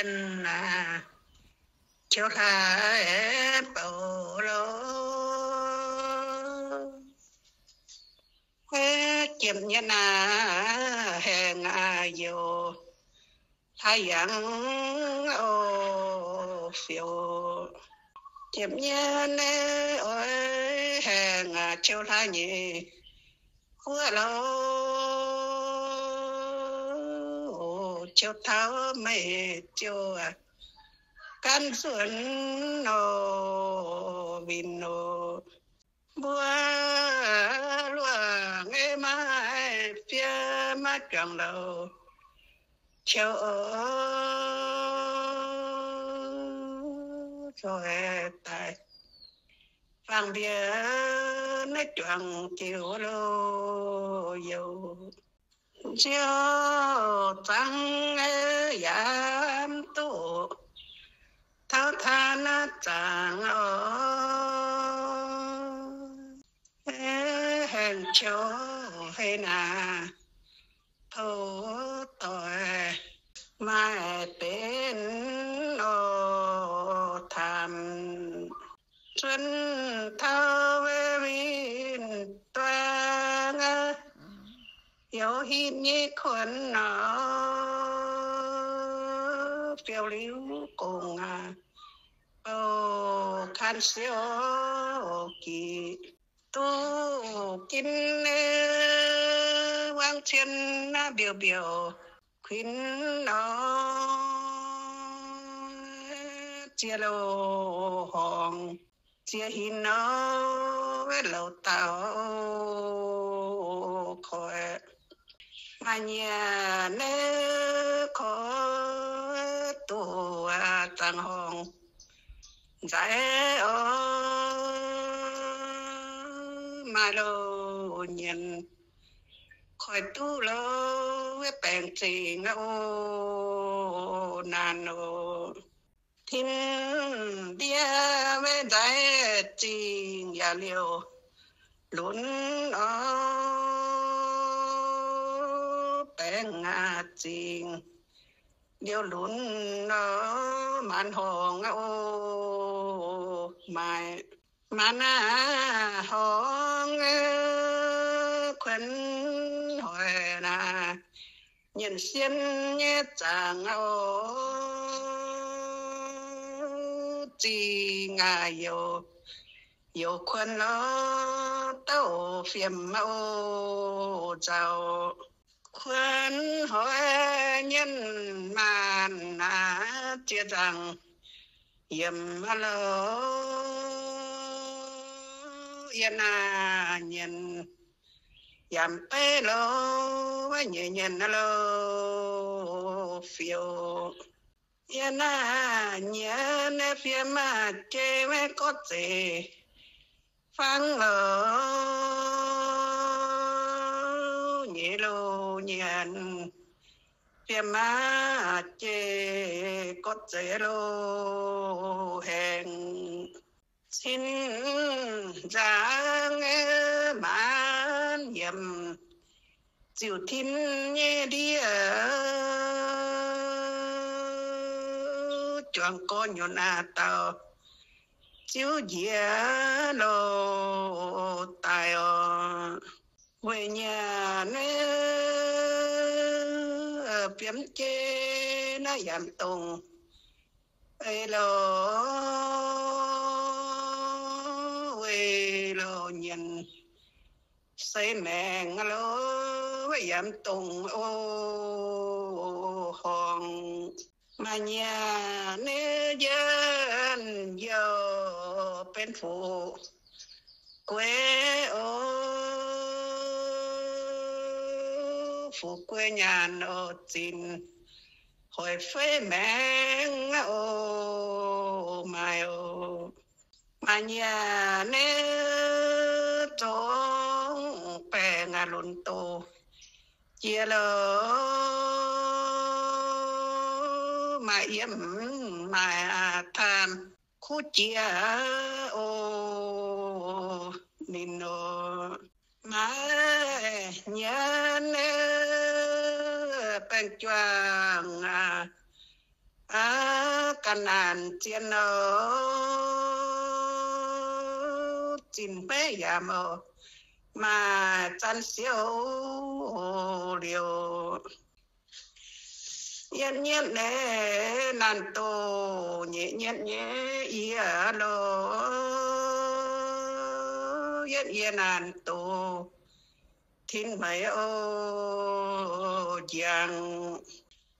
Aa, qiu hlaax bouc loh, jiem nyei naaiv haengh youc hlaax yangh oc, fiouc. Jiem nyei naaiv oix haengh qiu hlaax nyei guoqv loh, qiu taux meih ziouc gan nzuonx nor winh nor. Mbuo luoqc ei maiv fiev maiv juangc louc, qiu oc, zoih daaih fangx mbienx naaiv juangc diuc loh youc. Nziouv zangx yaac mv duqv taux taan naaiv zaangc oc. Haengh qiu hei naaiv, tov doic maaih benx oc, taamh zuonx taux win-duang, youz hitv nyei kuonx nor, fiouv liuz gong aqv, bouh kan siouv gic. Duqv ginv wangv cien naaiv mbiouh mbiouh kuinx nor, ziex louh horngz, ziex hinc nor, louh dauh koiv. Maaih nyiec naaiv koiv duqv zaangc horngz nzaiv oc. Maaih louh nyienc koiv duqv louh baengc zingh oc, naanc oc. Tin-ndiev maiv nzaiv zingh yaac liouh lunx oc, baengc zingh liouh lunx oc, maanc horngz oc, maaih maanc horngz kuonx hoic naaiv, nyienc sien nyei zaangc oc, zingh aac youc, youc kuonx lorz douc fiem oc, nzauc kuonx hoic nyienc maanc naaiv ziex nzaangc yiemc loh, yie naaiv nyienc yamc beiv loh, wuov nyeic nyienc loh, fiouv. Yie naaiv nyienc naaiv fiem maah jei maiv gorngv zeiz fangv loh, nyeic loh nyienc fiem maah jei gorngv zeiz loh, haengh cin nzaangc maanc yiemc ziouc tin nyei ndiev, juangc gorx nyunc aac dauh ziouc njiec loh daaih oc. Weic nyanc naaiv biomv jei naaiv yaac dongh ei loh, weic loh nyienc seix maengc loh, yaac dongh oc horngc. Maaih nyanc naaiv njien youh benx fuqv guei oc, fuqv guei nyanc oc zinc, hoic fei maengc oc, maaih oc. Maaih nyanc naaiv zongx baengc lunx doz jiex loh, maaih yiem maaih taamh kuv jiex oc, ninh oc. Maaih nyanc naaiv baengc juangc aac, Aa, ga'naanc zien oc, zinh hmeiv yaac mouz, maaih zan siou liouc. Yietv nyietv naaiv naanc doz, nyeic nyietv nyei yie loh. Yietv yie naanc doz, tin hmeiv oc, njang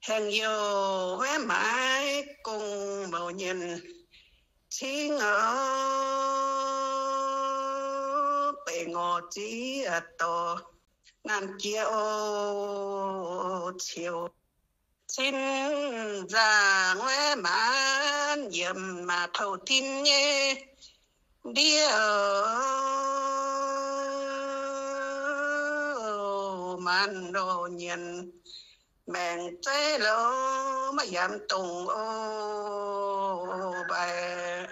hengx youh waiv maaiz gong mouc nyienh cingv oc, beic ngorc ziex dorh naamh jiex oc, ciouc cin nzaangc waiv maanz yiem maac kouv tin nyei ndiev oc, maanz loh nyienh maengc zeiv loh, maiv yaac dongh oc, mbaih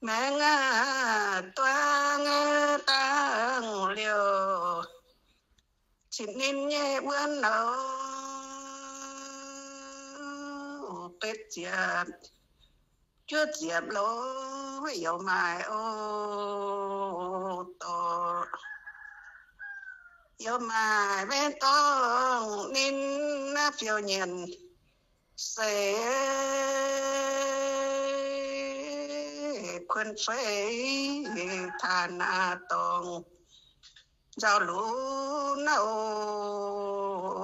maengc aac, duangv aac, dangh liouh, cin ninh nyei wuonv oc, betv ziepc, juov ziepc loh, youz maaih oc, dorh youz maaih maiv dorngh ninh naaiv fiou nyienh seix, kuonx feix taanx aac dorngh nzauh lunx naaiv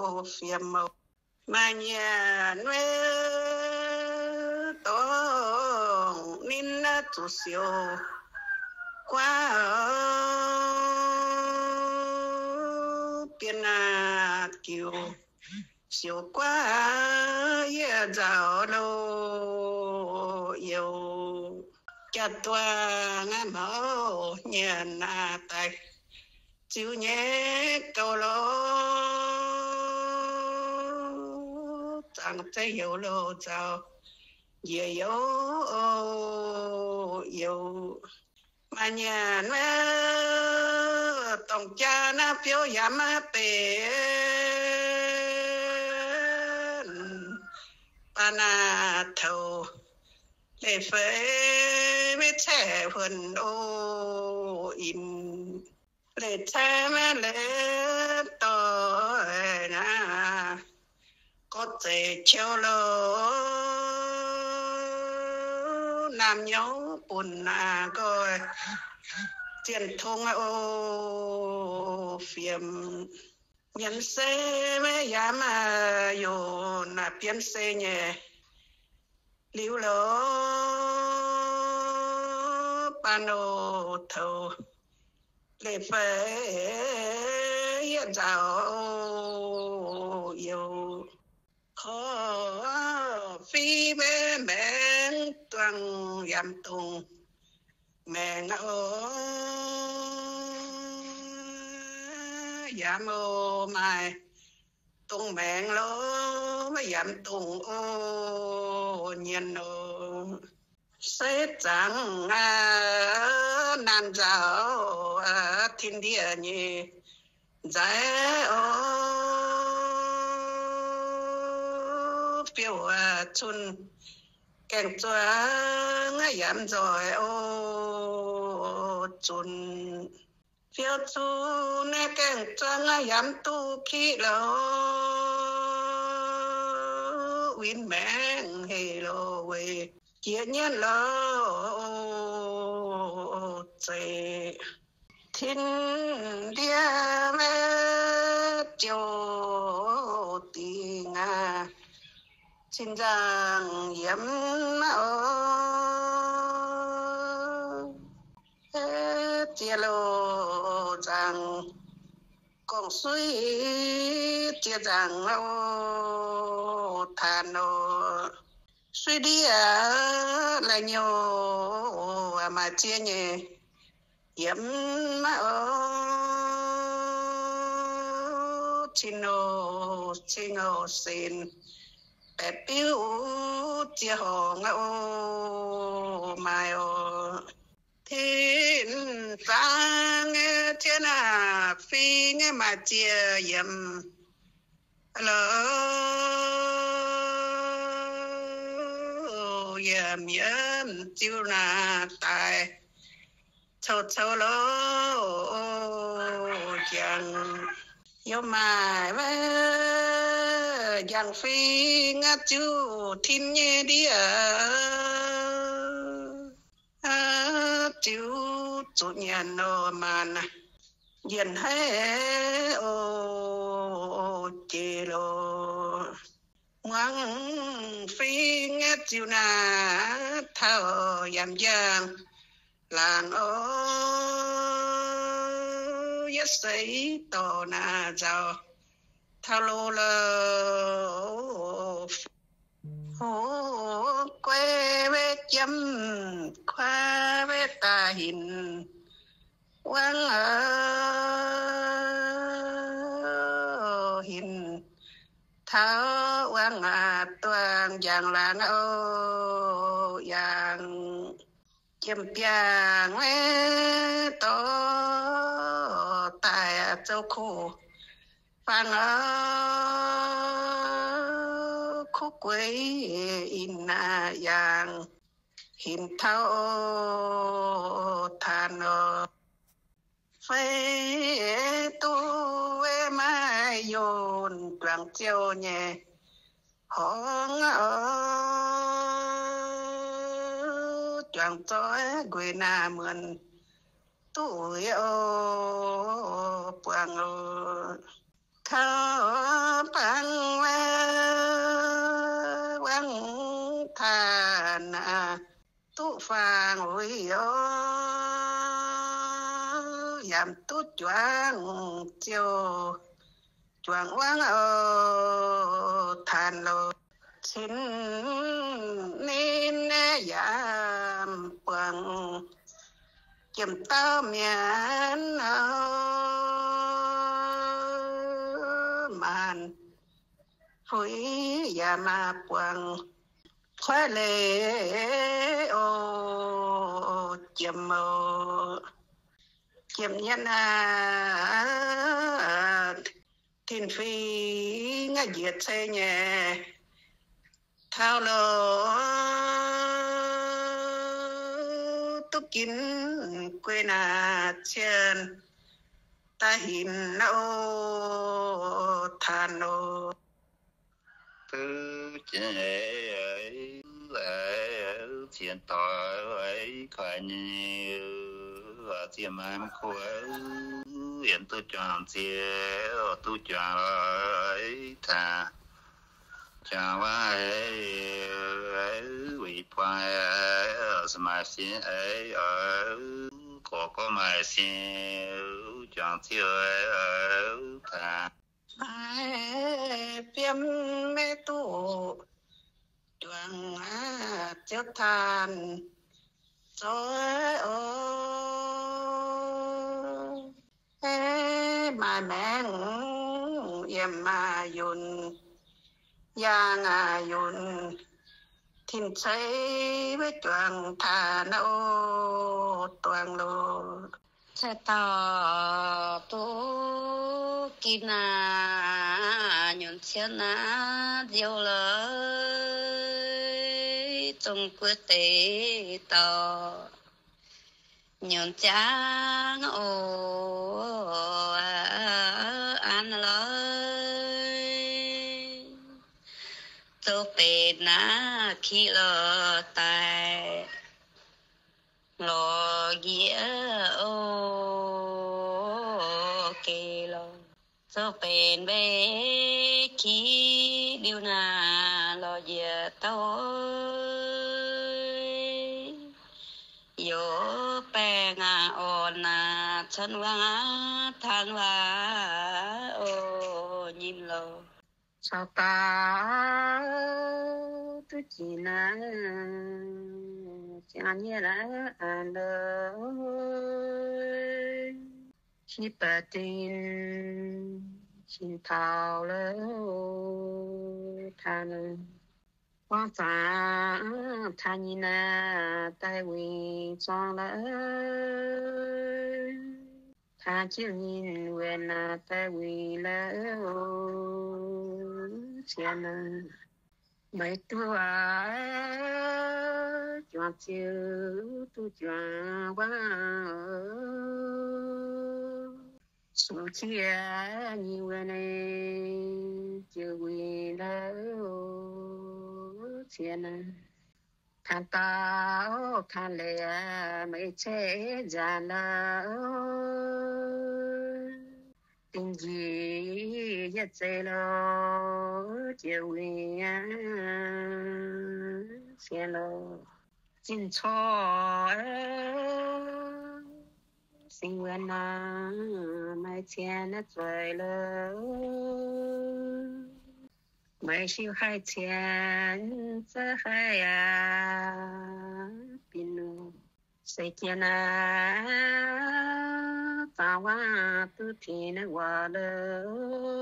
oc, fiem oc. Maaih nyanc wuov dorngh ninh naaiv zuqc siouc guaav oc, bienh aac giux siouc guaav yie nzauh loh, youz jaax duangh aac, mouc nyanc aac, daaih ziux nyei gouh loh, zaangc zeiv youz loh nzauh njiec youz oc, youz. Maaih nyanc wuov dorngh jaa naaiv biouv yaac maiv benx, baac naaiv touc leiz feix maiv caeqv huonh oc, inh leiz caeqv maiv leiz doic naaiv, gorx zeiz qiu loh, naamh nyouz bun naaiv nqoi zienh tong oc, fiem mienh se maiv yaac maaih youz naaiv bienv se nyei liuz loh, baac nouh touc leiz feix yietv nzauh oc, youz korv fih maiv maengx duangh yaac dongh maengx oc, yaac oc maaih dongh maengx loh, maiv yaac dongh oc, nyienx oc. Se zaangc aac, naanc nzauh aac, tin ndiev nyei nzaiv oc, biouv aac, cun gaengh zuangx yaac nzoih oc, zunc fiou cun naaiv gaengh zuangx yaac duqv kiqv loh, win maengx heh loh, weic jiex nyienv loh, zeiz tin ndiev maiv jouh dingc aac, cin nzaangc yiem oc, ziex loh nzaangc, gorngv suiv ziex nzaangc oc, taanx oc, suiv ndiev la'nyouh maaih ziex nyei yiem oc, cin oc, cing oc, sin baeqc biuv ziex horngc oc, maaih oc. Tin-Fangx nyei zien aac, fingx nyei maaih ziex yiem loh. yiem yiem ziux naaic daaih cou cou loh. Njang youh maaih wuov njang fing aqv, ziux tin nyei ndiev ziux zuqc nyanc nor maanc, njien haic o, jiex loh. Muangx fing ziux naaic taux yaac njang laangc o, yietv seix dorh naaic nzauh taux loh lorh. Fu guei wei jiem kuaaiv wei daaih hinc wangv o, hinc taux wangv aac duangh njang laangc o, yangh jiem biangh wei dorh daaih zoux kuv fangx o, kuv gueix in naaic yangh hinc taux o, taanx o. Fei duqv wei maaih yunh juangc ziouh nyei horngz o, juangc zoih nquin naaic muonc duqv o, buangh o. Kaux bangc wuov wangv taanx duqv fangx wuic o, yaac duqv juangc ziouh juangc wangv o, taanx loh. Cin ninh yaac buangh jiem dauh mienh o, maanc fuix yaac maaih buangh kuaaiv leiz o, jiem o, jiem nyei aqv. Tin-fingx njiec cei nyei taux loh, duqv ginv guei naaic cien daaih hinc o, taanx o. Duqv ginv cien doix kuaaiv nyei, ziex maaih mv kuv, yiem duqv juangc ziex, duqv juangc loh, taanx juangc wangv, weic buangh se maaih sin, gorx gorx maaih sin, juangc ziouh taanx. Maaih fiem maiv duqv juangc ziouv taanx zoih o. Maaih maengc yiem maaih yunh, yangh yunh, tin-ceix weic juangc taanx o, duangh loh. Cai dauh duqv ginv naaic nyunc cien naaic nziouv loh, zong guoqv deix dauh nyunc ziangv oc, an loh. Zoux benx naaiv kiqv loh daaih lorz njiec o, geh lorz. Zoux benx mbeih kiqv liuz naaic lorz njiec douh, youz baengh aqv orn aqv, cen wangv aqv, taanx waac oc, nyim loh. Caux daaih duqv jiex naaiv ziangh nyei la'an loh, qiex baac dinh cingx taux loh, taanx loh. Buangh zaangc taanx nyei naaic daaih wuic zuangx loh, taanx jienv nyei wuic naaic daaih wuic loh, cien naaic. Meih duqv aqv. ziouc duqv juangc waac, sung qiex nyei wuov naaiv ziouc wuic ndau cien naaiv. Kangx dau kangx leiz meih ceix nzaanx lorqc, dingh njiec yietc zeiz lorqc, ziouc wuic cien lorqc. Zinh corc singx wuonx nor, maaih cien naaiv zoih lorqc. Meih siou haih cien za'haih aqv, binc nor. Seix jiex naaiv zaangc waac duqv tengx naaiv waac lorqc,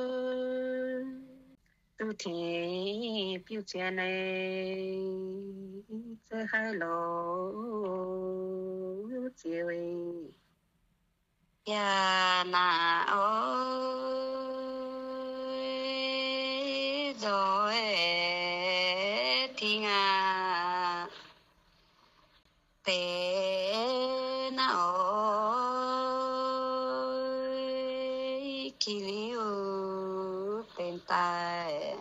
duqv tengx biuv cien naaiv za'haih lorqc, ziouc yaac naaiv oix nzoih tingx aqv. Benx naaiv oix ki liuz benx daaih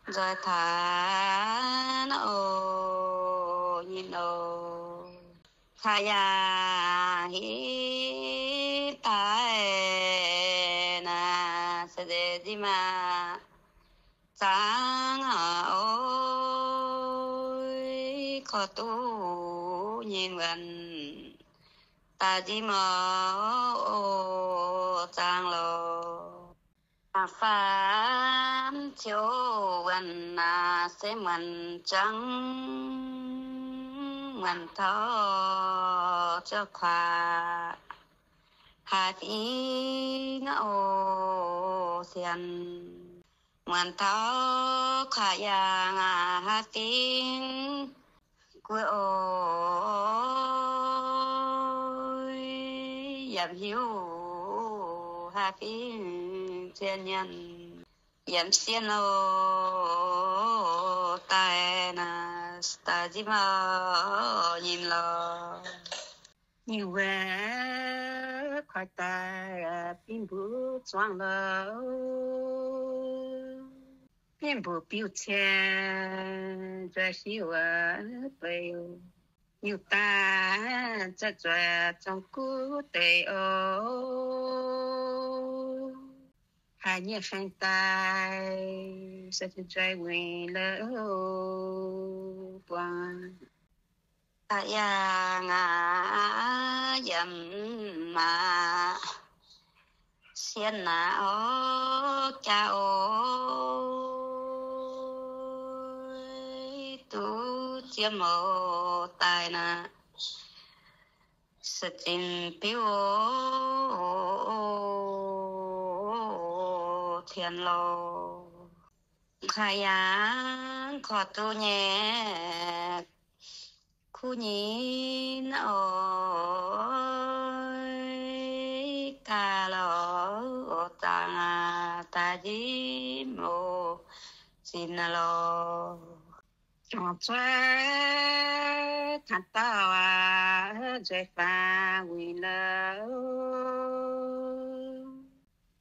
nzoih taux naaiv oc, nyei oc. Kaaix yaangh hitv daaih naaiv se nziex maah, zaangc oix korv duqv nyei wuonc daaih nziex maah, oc, zaangc lorqc. Faam ziouc wuonc naaiv se muonc juangc, muonc taux ziouc kuaaic haaix fingx oc, sienx. Muonc taux kuaaic yaangh haaix fingx gu'oc, yaac mv hiuv haaix fingx cien nyanc, yaac mv sienh oc, daaih naaiv daaih nziex maah, nyei lorqc. Nyungc wuov kuaaic daaih fingx mbuo zuangx lorqc, fingx mbuo biuv cien nzoih siou wuov beiv, nyungc daaih za'zueiz zong guv deix oc. Haaix nyungc haaix daaih se nzoih wuic lorqc, buangh aqv, yaac ngaanc yaac mv maaih sienh naaiv oc, jaax oc, duqv ziex mouz daaih naaiv, se zinh biuv oc, tien lorqc. Kaaix yaangh korv duqv nyei kuv nyei oc, gaax lorqc, zaangc daaih nziex mouz zinh lorqc. Juangc zuov taux daauh aqv, nzueic faaux wuic lorqc,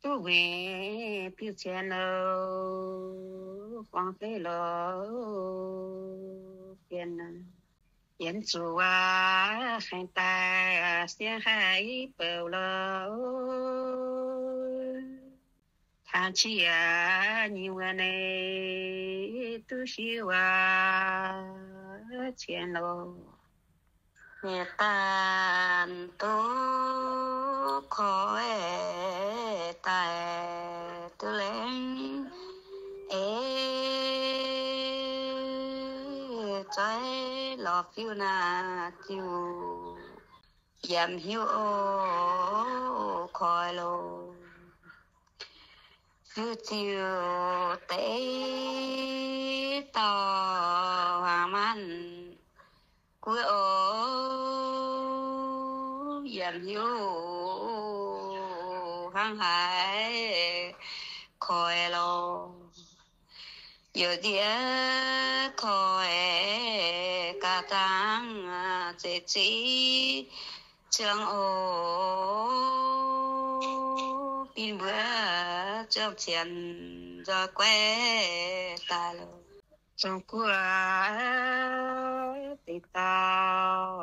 duqv wuic biuv cien lorqc, buangh fei lorqc, fien yienx zuqc aqv, haengh daaih siev haih bouc lorqc. Tangx qiex nyei wuov naaiv duqv siou aqv, cien lorqc. Yietc daanh duqv koiv daaih duqv laengz eix, zueiz lorz fiuv naaiv ziouc yaac mv hiuv oc, koiv lorqc. Fiuv ziouc deix dauh hmuangx maanc guv oc, yaac mv hiuv hnangv haaix, koiv lorqc. Youc ndiev koiv gaax Zaangc zeiv-zeiv ziangh oc, bin mbuo ziangh cien nzoih guaiv daaih loh. Zong guoqv deix dauh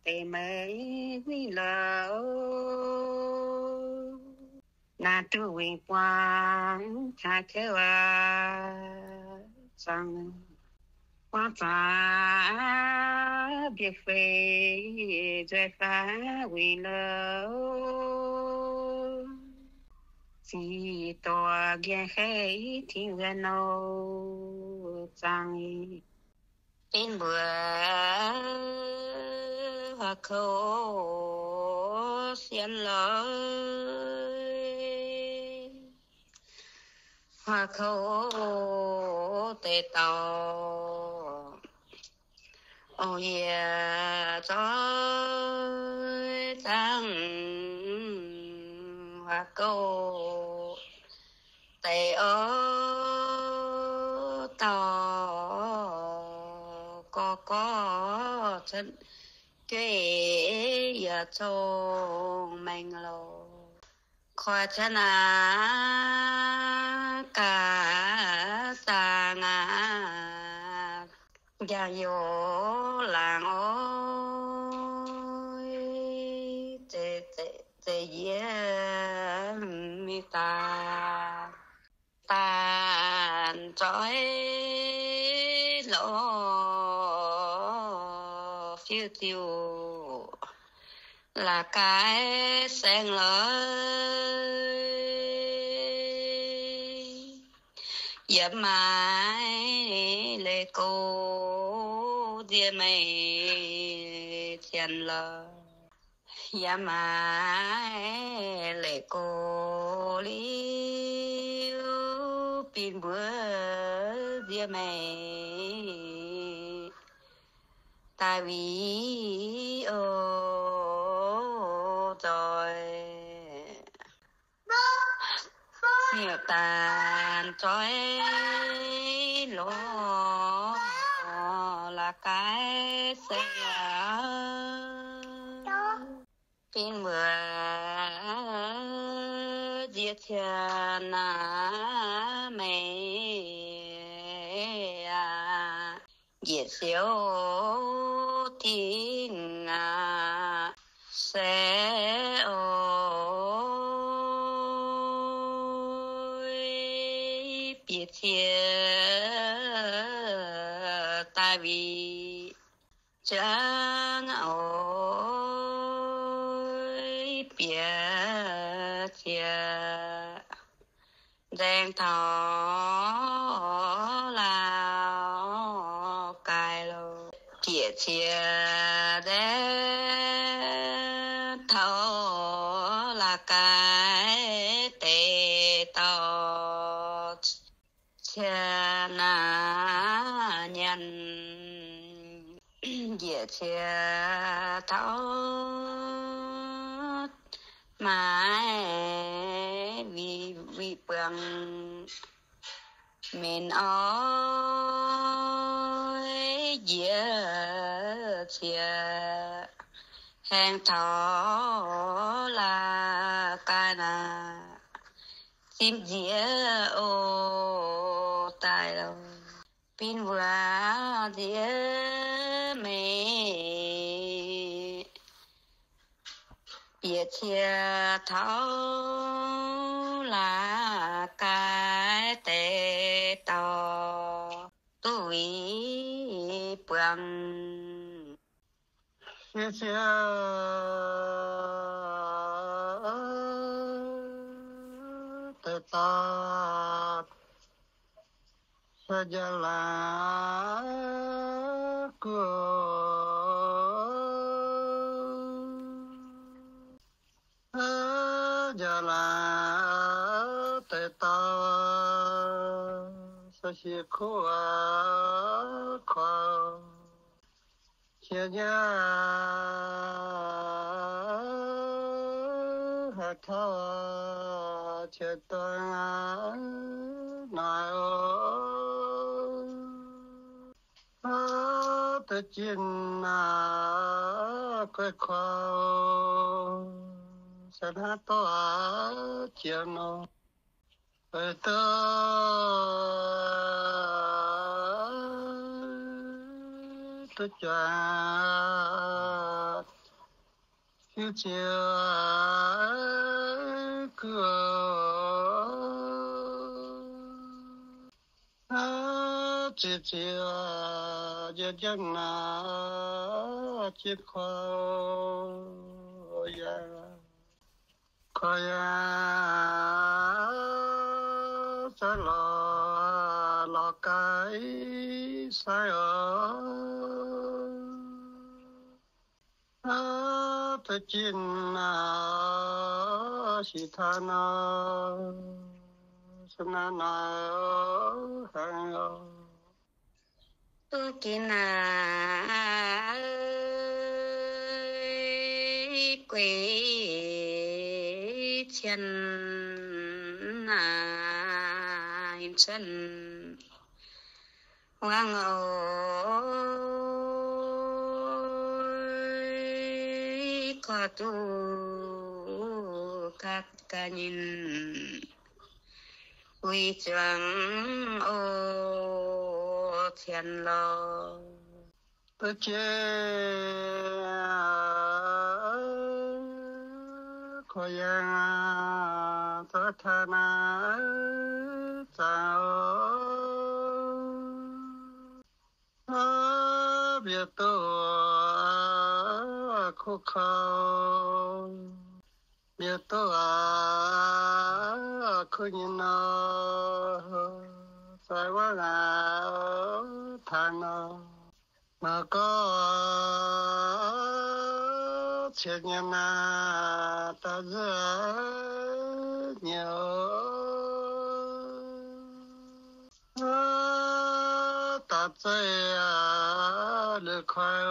deix meix nyei louc, naaiv duqv wingh buangv taaix kouv aqv. Zangc buangv zaqc mbiev fei nzueic faix wingh louc, zic dorh nqien hei ting nzueic nouh zangc. Bin mbuo huaax kouv sienx lorz, huaax kouv deix dauh, ong yie zoih zaangc huaax kouv deix oc dauh, gorx gorx cuotv jueiv yaac cong-mengh loh. Koi cuotv naaiv gaax zaangc aqv, njang-youz laangz oc, zeiz yie mingh daaih, daaih zoih lorz fiuv-ziuh la'gaaix saeng lorz. Yaac maiv leiz go nzie meih cien lorz. Yaac maiv leiz go liuz bin mbuo nzie meih daaih wih oc nzoih. Miuc-daanh zoih lorz la'gaaix saeng lorz. Bin mbuo nzie cien naaiv meih aac, njiec siouc dingh aac, se oix bieqc cie daaih wih. Ziangh oix bieqc cie nzaeng taux La'gaai loh. Bieqc cie nzaeng taux La'gaai deix dauh cie naaiv nyanc njiec cie taux maaiz wih buangh minc oix njiec cie haengh taux La'gaai naaic zipv nziex oc daaih loh. Bin mbuo nziex meih bieqc cie taux La'gaai deix dauh duqv wih buangh. Cie cie deix dauh se njang-laangc guoqv, njang-laangc deix dauh se siec kuv kuaix, cie nyaah haaix taux cie duqv naaic oc. Duqv jiex naaic guai kuauz, se hnangv dorh jiex nor, weic duqv duqv juangc, hiuv ziex guv, ziex ziex njiec jienv naaic jiex kuauz yaac, kuauz yaac za'lorqc lorz gaax i sai oc. Duqv jiex naaic sic taux nor, se naaiv nor haic oc. Duqv jiex naaic gueix cien naaic cuotv wangv oc, korv duqv ga'nyinc wui zuangx oc cien lorqc. Duqv jiex kuauz yaac zorqv taux naaiv zaangc oc. Mbiauz duqv kuv kouv, mbiauz duqv kuv nyei nor, zaaix wuov aac taux nor, mangc gorx cien nyei naaic daaih nzuov nyei oc. Daaih zeiv lih koi,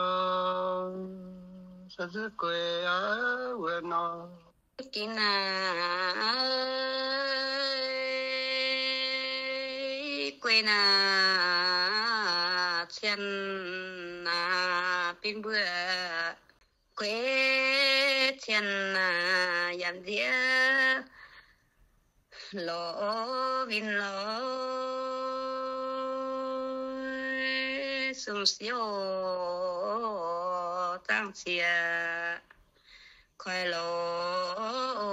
se nzuov gueix wuov nor. Duqv jiex naaic gueix naaic cien naaic, bin mbuo gueix cien naaic yaac nziex lorz win lorz, sung siouv zaangv ziex koi lorz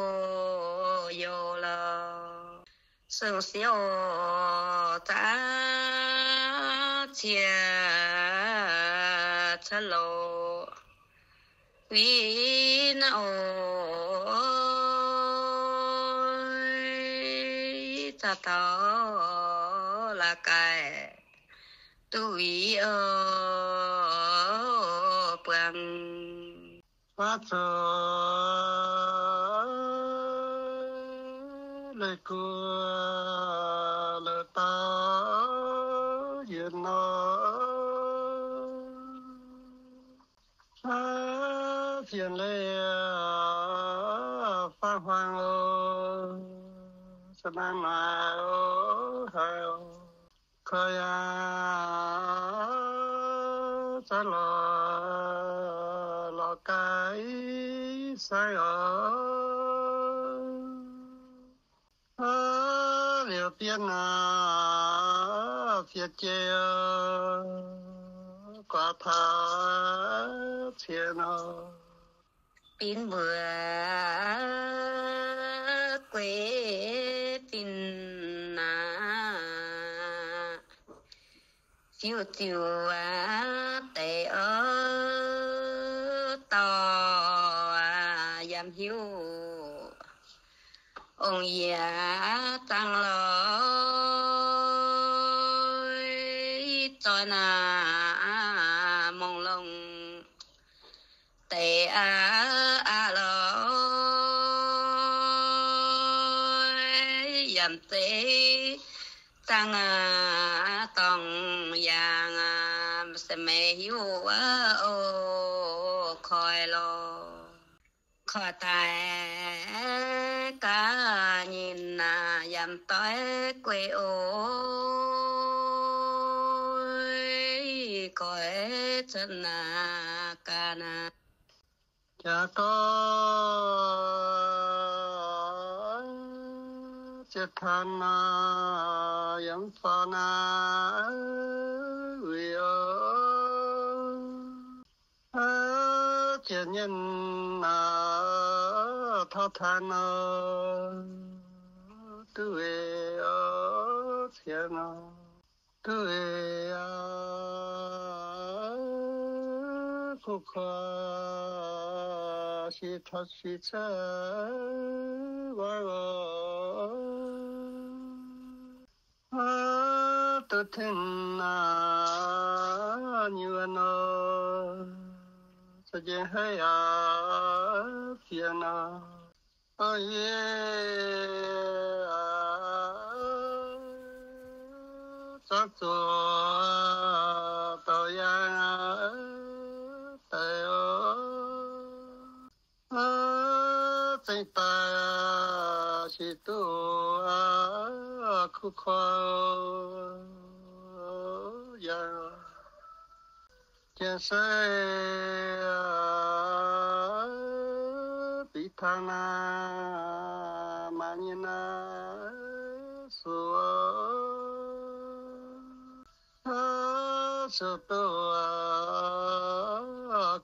youz lorz. Sung siouv zaangv ziex cuotv lorz win oc, za'gengh taux la'gaih duqv win oc buangh. Faatv zuqc leih guoqv la'dauh yietc nor, fienx leih faanv huaang oc, se hnangv naaic oc haic oc. Koi yaac za'lorqc lorz gaax i sai oc. Liuz bienh naaic fiev jei guaax taux ciex nor, bin mbuo gueix zinh naaic, fiuv ziuc deix oc, dorh yaac hiuv ong-yie zaangv lorz, zoih naaic mongh longh deix aqv lorz, yaac zeiz zaangv dorngx yaangh se meih hiuv wuov oc. Koi lorz, koi daaih ga'nyinc naaic yaac doix gueix oc. Koi cuotv naaic gaax naaic, jaax gorngv ziex taan naaic yiem faaux naaic wuic oc. Ziex nyienh naaic taux taaix nor, duqv weic oc, ciex nor, duqv weic aqv, kuv koi sic taux sic cuotv waac oc. Duqv tin naaic nyuoz nor, za'gengh haiz aqv, fiev nor, yie zangv zuqc dorh yangh daaih oc. Zengv daaih sic duqv kuv koi yangh, jien-sei bic taaix naaic maaih nyei naaic suqc, suqc duqv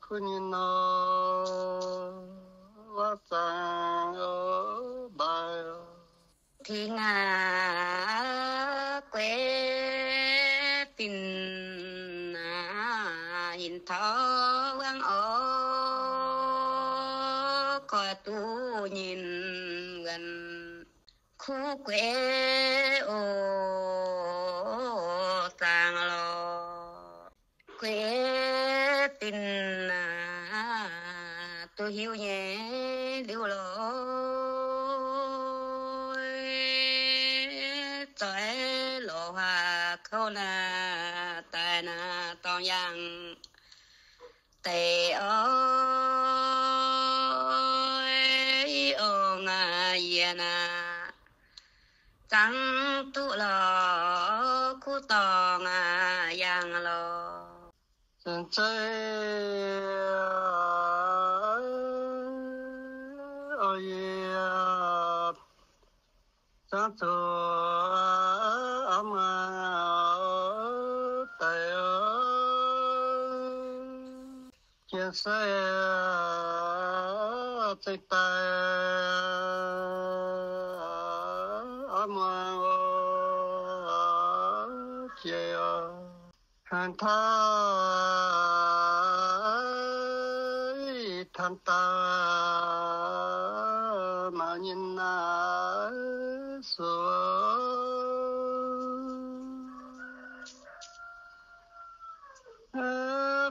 kuv nyei nor, waac zaangc oc, mbaaix oc. Tengx aac, gueix dinh aac, hinc taux wangv oc, koi duqv nyinh wuonc kuv gueix oc, zaangc lorqc. Gueix dinh aac, duqv hiuv nyei liuz lorqc, zoih lorz huaax kouv naaic daaih naaic dorngx yangh deix oc, ong aac, yie naaic zangv duqv lorqc, kuv dorngx aac yangh lorqc. Zengc zeiv oc, yie zangv zuqc aav muangx daaih oc. Jien-sei zengv daaih aav muangx oc, jiex oc. Hnangv taux ih taan dauh maaih nyei naaiv suqc,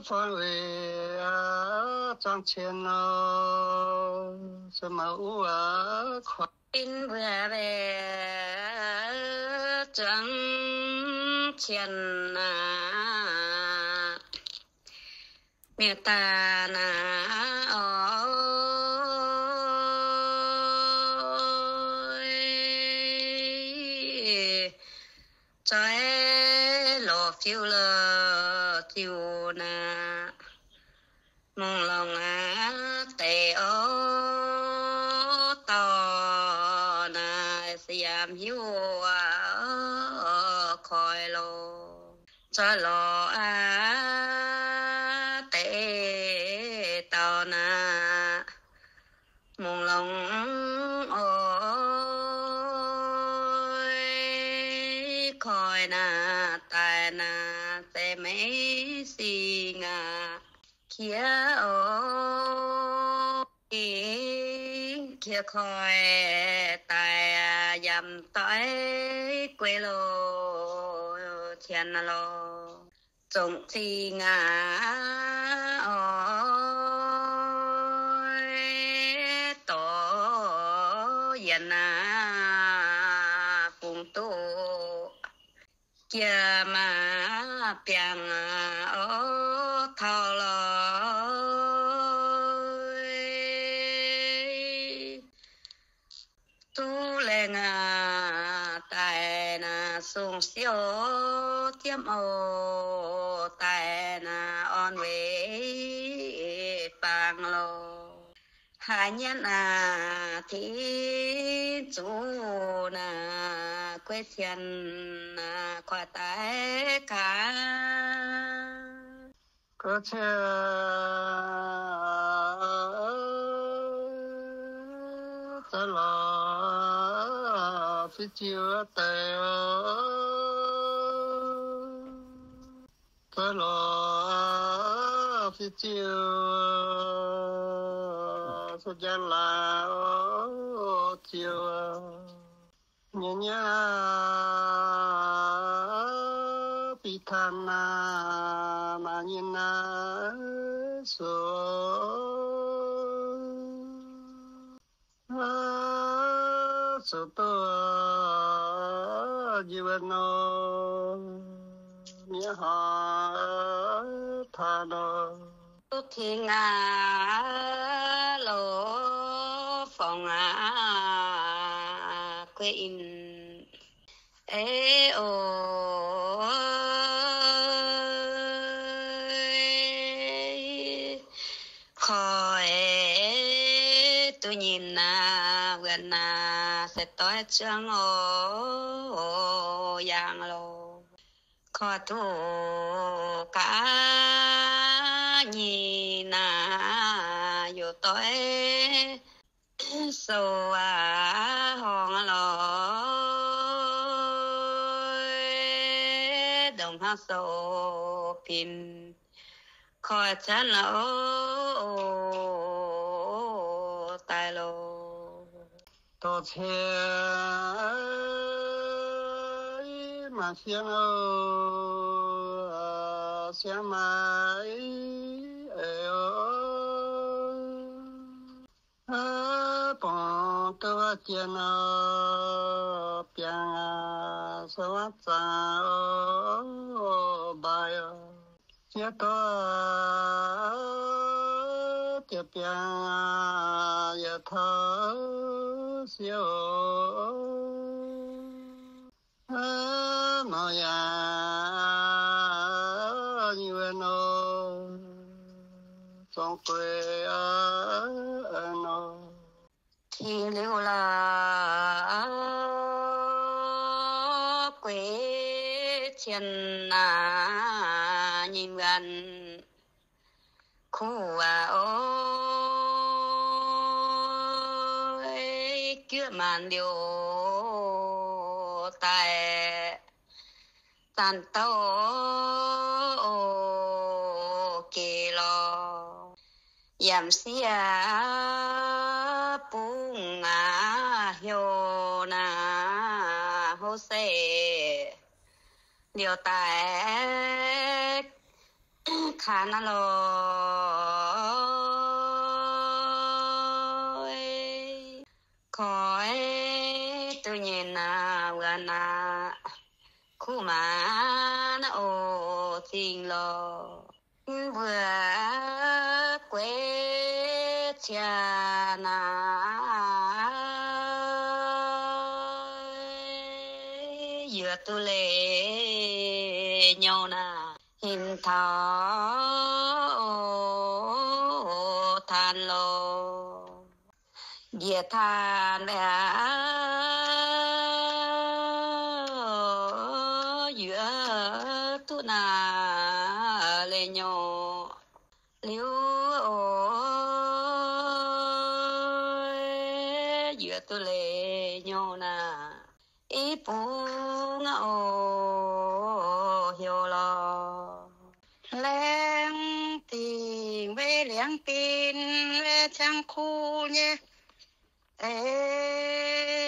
fun weic zaangc cien nor, se maaih uv aqv, koi in mbuo weic zuangx cien aqv. Mi'aqv daaih naaiv oix zoih lorz fiuv lorz ziuh naaiv, mungh longc aqv deix oix dorh naaiv se yaac mv hiuv aqv, koi lorz zoih lorz aqv deix dauh naaiv, mungh longc oix koi naaiv daaih naaiv se maiv sing aqv. Qiex oc, qiex koi daaih yaac mv doix guei lorz cien lorz zongc zingh aqv oix dorh yienc aqv, fungx duqv jiex maaih biangh oix taux lorz duqv laengz aqv daaih naaiv sung siouc diemv oc daaih naaiv yangh lorqc. Haaix nyungc naaic, Tin-Zuqc naaic, guei cien naaic, kuaaiv daaih gaax. Guei cien za'lorqc fiv ziu deix, za'lorqc fiv ziu se njang laaix ziu nyei nyei, bic tanh naaic, maaih nyei naaiv suc, suc duqv njiec wuov nor, miev horngh taux nor, duqv tengx aqv loz-forngx aqv, guei in. Eix oc, koi duqv nyinh naaic, wuonh naaic se doix zuangx oc, yangh loc. Koi duqv gaax nyinh naaic, youc doix sou aqv, horngh loz, ndongc hnangv sou bin, koi zanv loz, daaih loz, dorh cien maaih siang oc, siang maaih eix oc. Bungx duqv wuov jien nor, biangh sou wuov zaangc oc, mbaaix oc. Sieqv dorv jiex biangh yaac taux sieqv oc. Mangc yaac nyei wuov nor, zorng gueix nor, tengx liuz la'gueix cien naaic, nyinh wuonx kuv aac oc, juov maanc liouc daaih zanc douh oc, geh lorz yaac m'sieqv bungx aac, heuc naaic houv se liouc daaih kaax naaiv lorz. Koi duqv nyinh naaic, wuov naaic kuv maanc naaiv oc, zingh lorz mbuo gueix cien naaic, yuoqc duqv leiz nyouh naaic, hinc taux taanx lorz. Njiec taanx mbaeqc aqv, yuoqc duqv naaic leiz nyouh liuz oc, yuoqc duqv leiz nyouh naaic, i bung oc, heuc lorz laengz dingc weic liangx bin, weic ciangv kuv nyei eix,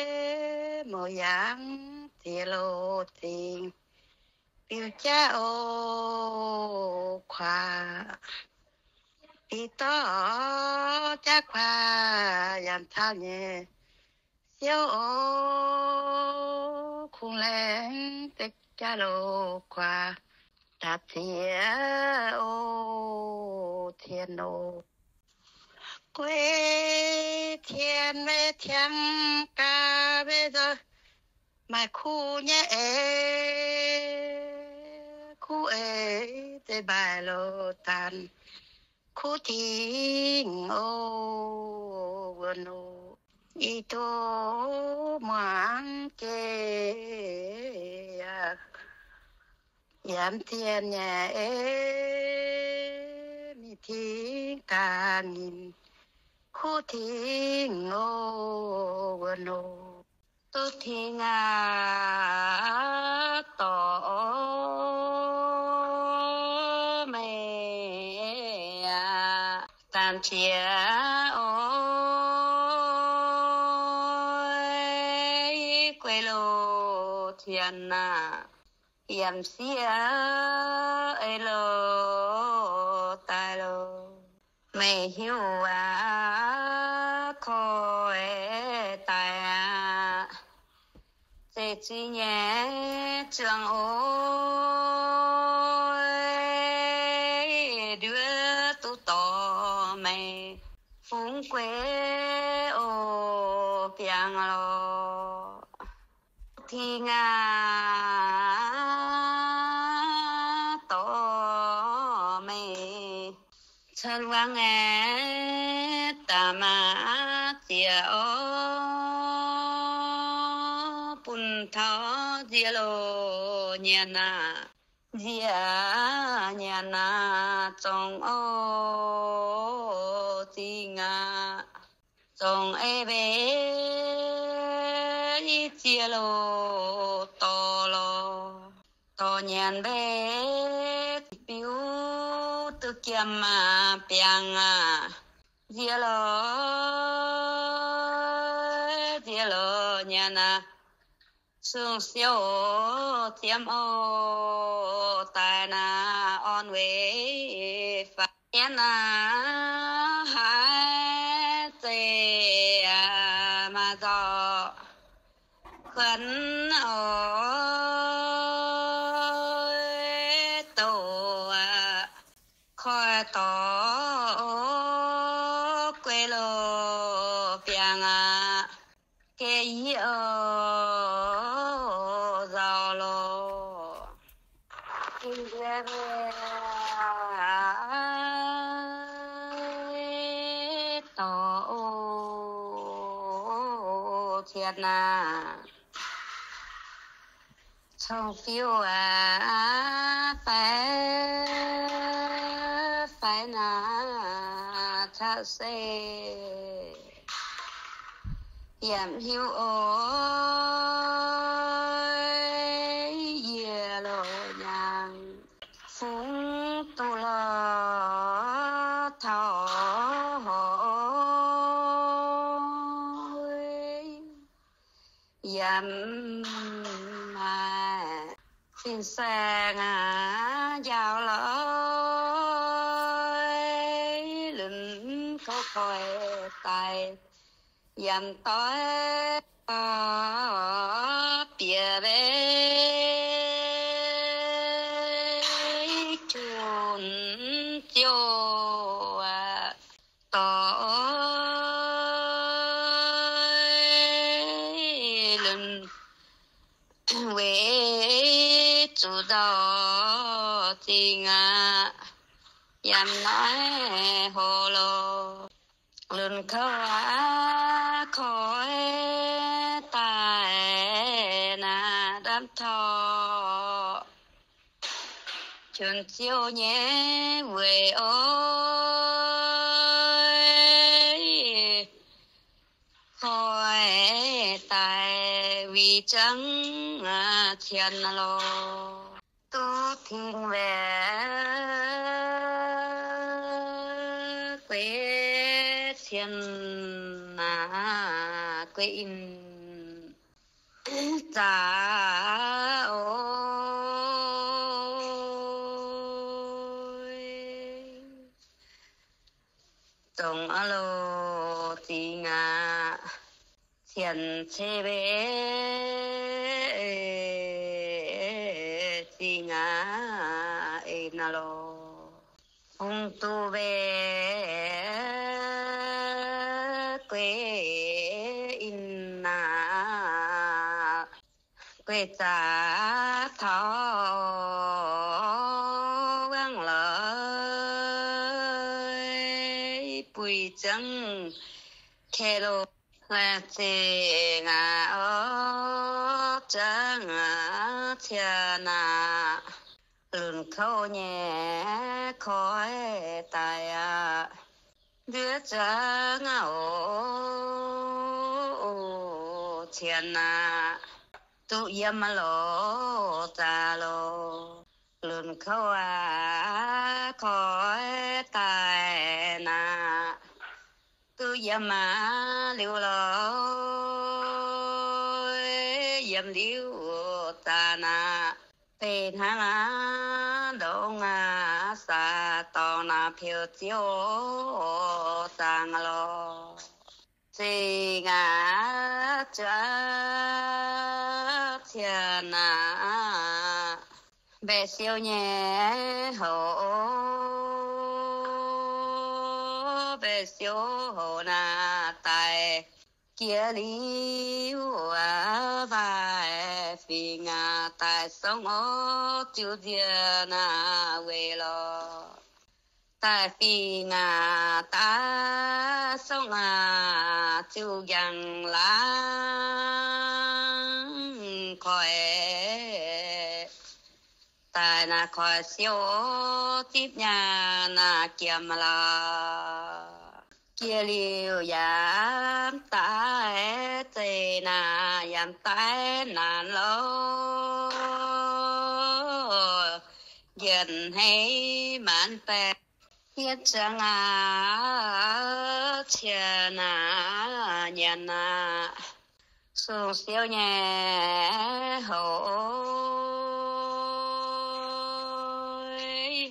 mouc yaangz ziex louh zingx biux jaav oc, kuaax bic dorv jaav kuaax, yaac caux nyei siouv oc, kungx laengz deix jaav louh kuaax, daaih ziex oc, cien oc. Gueix cien weic ciangv gaax weic nzoih maaih kuv nyei eix, kuv eix zeiz mbaih louh daanh, Kuv Tin O, wuonh oc, ih duqv muangx gec, yaac zien nyei, mingh tingx gaax ninh. Kuv Tin O, wuonh oc, duqv tingx aqv, dorc meih aac, daanh ziex oix guei loh cien aac, yiem sieqv ei loh daaih loh. Meih hiuv aqv, koi daaih aqv, zeiz zingh nyei ziangh oc, nduov duqv dorh meih fungx guei oc biangh lorqc. Tingx aqv, dorh meih cuotv wangv aeqv, daaih maaih ziex oc, bun taux nziex loh nyanc aac, nziex nyanc aac, zorngc oc zingh aqv, zorngc ei mbeih ziex loh dorh lorqc. Dorh nyanc mbeih biuv duqv jiem aac biangh aac, nziex loh, nziex loh nyanc aac, sung siouv ziemx oc daaih naaic orn weic faaux mienv aac, haaix zeiz aac maaih nzauh kuonx oc, douc aac, koi dorh oc, guei loh biangh aac, geh yie oc, nzauh loh. Ih ndie mienh dorh oc, cien aac, cong-fiuv aac, faix, faix naaic caqv se yaac mv hiuv oc. Yie loz-nyaang fungx duqv lorz taux horc, yaac mv maaih fin-saeng aac njaaux lorz, lunx kouv koi daaih yaac mv doix bieqc mbeih junc ziouv aac, dorh oc, lunx weic zuqc nzauh zingh aqv, yaac mv noic hoc lorz. Lunx kouv aac, koi daaih naaic ndamv taux junc ziouv nyei weic oc. Koi daaih wih zangv cien lorz, duqv tingx waeqc gueix cien aac, gueix in zaqc oc. Dongh aav loh zingx aqv, cien cei mbeih zingx aqv, en aav loh, fungx duqv mbeih gueix in aqv, gueix zaqc taux wangv lorz. buih ziangv ke lo. Laengz zingh aqv, orv, ziangv cie naaic, lunc kouv nyei koi daaih aqv. Ndiev ziangv aqv, o, cien naaic, duqv yiem loz zaax loz, lunc kouv aqv, koi daaih naaic, duqv yiem aqv liuz lorz, yiem liuz zaax naaic, beiv hnangv aqv, ndongc aqv, saax dorngx naaic piou ziouv zaangc lorz. Zingh aqv, zuov cie naaic, mbaeqc siou nyei hoc, mbaeqc siou hoc naaic daaih jiex liuz, waac fingx aqv, daaih songv orv ziux nziex naaic weic lorz. Daaih fingx aqv, daaih songv aqv, ziux njang laangz koi. Daaih naaic koi siou zipv nyaanh naaic jiem lorz. Jiex liuz yaac mv daaih zeiz naaic, yaac mv daaih naanc lorz. Njiec hneiv maanc baeqc, hietv ziangx aqv, cie naaic, nyanc naaic, sung siou nyei hoc,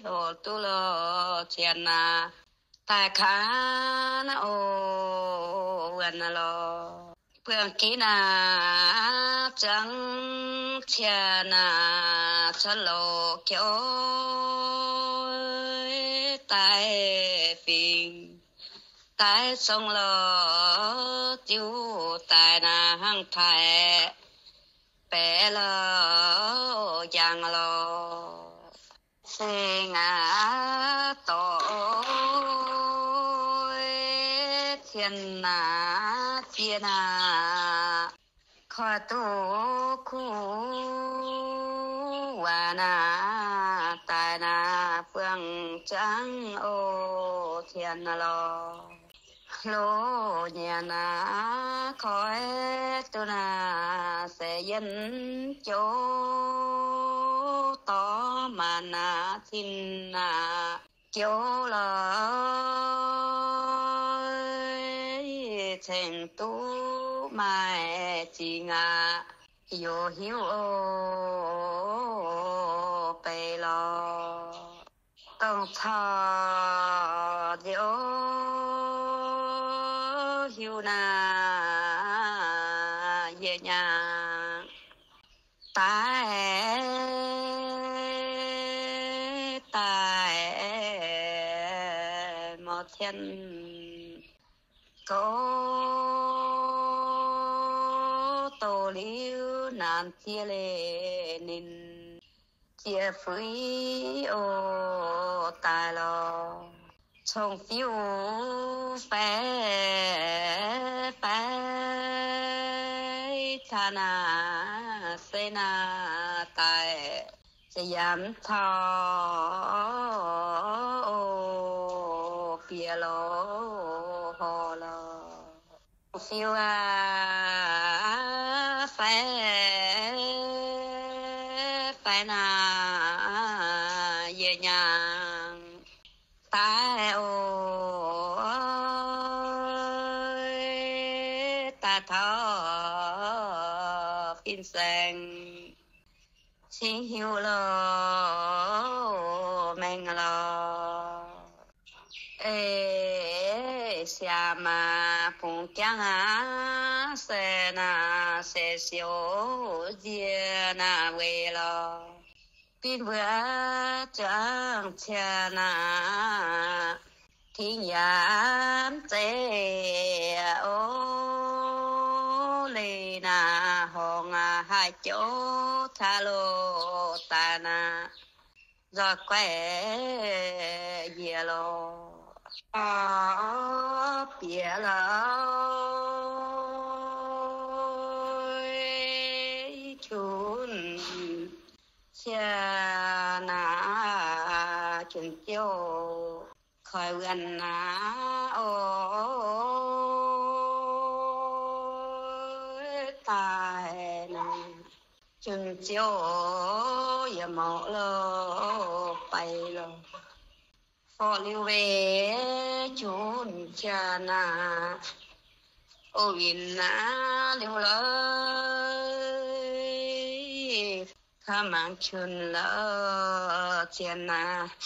hoc duqv loh cien naaic, daaih kaav naaiv oc, wuonh naaic lorz. Buangh ginv naaic, ziangv cie naaic, cuotv loz-jauv daaih fingx, daaih songv lorz ziux daaih naaic hnangv taaix baeqc lorz njang lorz. Seng aqv, dorh cien naaic, jiex naaic, koi duqv kuv waac naaic, daaih naaic buangh ziangv oc, cien naaic lorz. Hlo nyanc naaic, koi duqv naaic se yienh jouv, dorh maanc naaic cin naaic jouv lorz, ceng duqv maaih zingx aqv, youz hiuv oc, beiv lorz. Dongh corc nziouv hiuv naaic, yie nyaanh daaih, daaih mor cien gouv, doz liuz naanc jiex leiz ninh, jiex fuix oc, daaih lorz. Cong-fiuv faix, faix caa naaic, se naaic daaih, se yaac mv cau oc, bieqc loz horh lorz. Cong-fiuv aac, faix, faix naaic, yie nyaanh daaih oc, daaih taux fin-saeng, cingv hiuv loh, mengh lorz. Eix siaam aac, bungx jangv aac, se naaic se siouc nziex naaic weic lorz. Binh mbuo zuangx cien naaic, tingx yaac mv zeiz oc, leih naaic horngz aac, haih jouv caa loh daaih naaic, nzoih guaih njiec loh. Bieqc lorqc, qunx cie naaic, qunx ziouv koi wuonh naaic oc, daaih naaic, qunx ziouv yaac mouc lorqc, baix lorqc. Forv liuz weic qunx cie naaic, o, winh naaic liuz lorqc, kaav mangc qunx lorqc, cien naaic,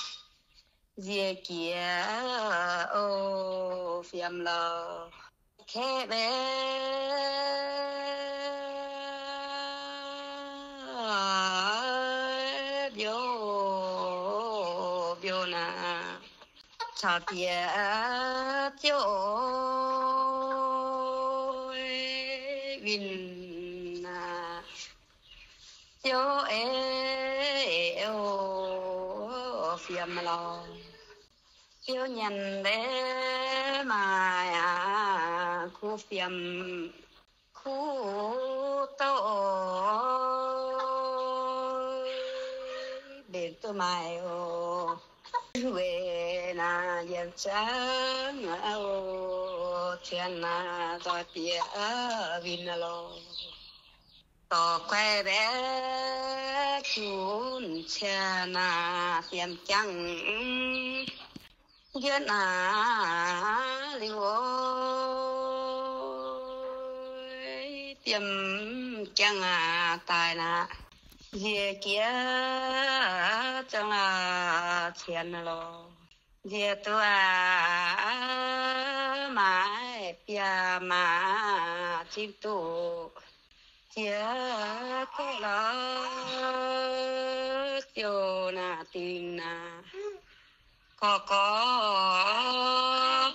nzie jiex, o, fiem lorqc. Kaeqv mbe mbiouh mbiouh naaic, caux diex ziouv winh naaic, ziouv ei, o, fiem lorqc. Ziouv nyanc mbe maaih aqv, kuv fiem kuv douv, mbenc duqv maaih oc. Weic naaic yiem ziangx, o, cien naaic, doix diex winh lorqc. Dorh guai mbaeqc qunx cie naaic, fiem jangv njuov naaic liuz, o, fiem jangv aqv, daaih naaic, nzie jiex ziangx aqv, cien lorqc. Nzie duqv aqv, maaih biaa maa zipv duqv, jiex duqv lorqc, ziouc naaic dingc naaic, gorx gorx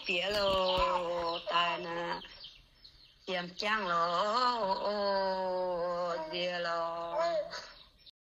bieqc loh, daaih naaic, fiem jangv lorqc, o, nzie lorqc.